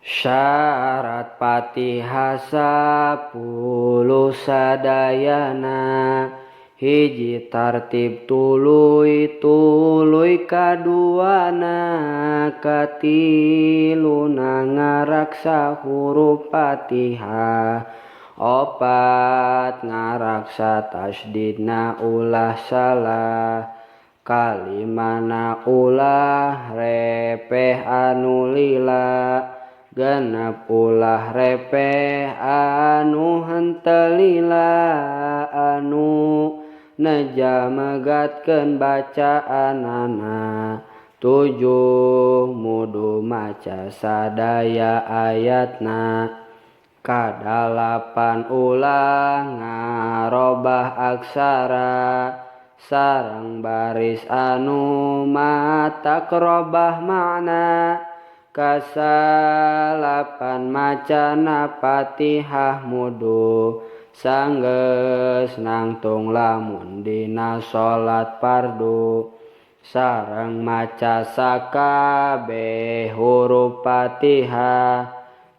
Syarat Fatihah 10 sadayana, hiji tartib tuluy tuluy kaduana, katiluna ngaraksa huruf Fatihah, opat ngaraksa tasydidna ulah salah, kalimana ulah repeh anu lila, genep ulah repeh anu henteu lila, anu neja megatkeun bacaanana, 7 mudu maca sadaya ayatna, kadalapan ulah ngarobah aksara sareng baris anu matak robah makna, kasalapan macana Fatihah mudu sanggeus nangtung lamun dina salat fardu, sareng maca sakabeh huruf Fatihah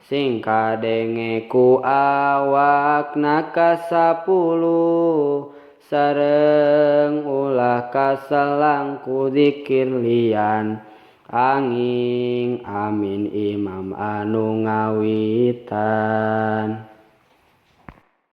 sing kadenge ku awakna 10, sareng ulah kaselang ku zikir lian, anging amin imam anu ngawitan.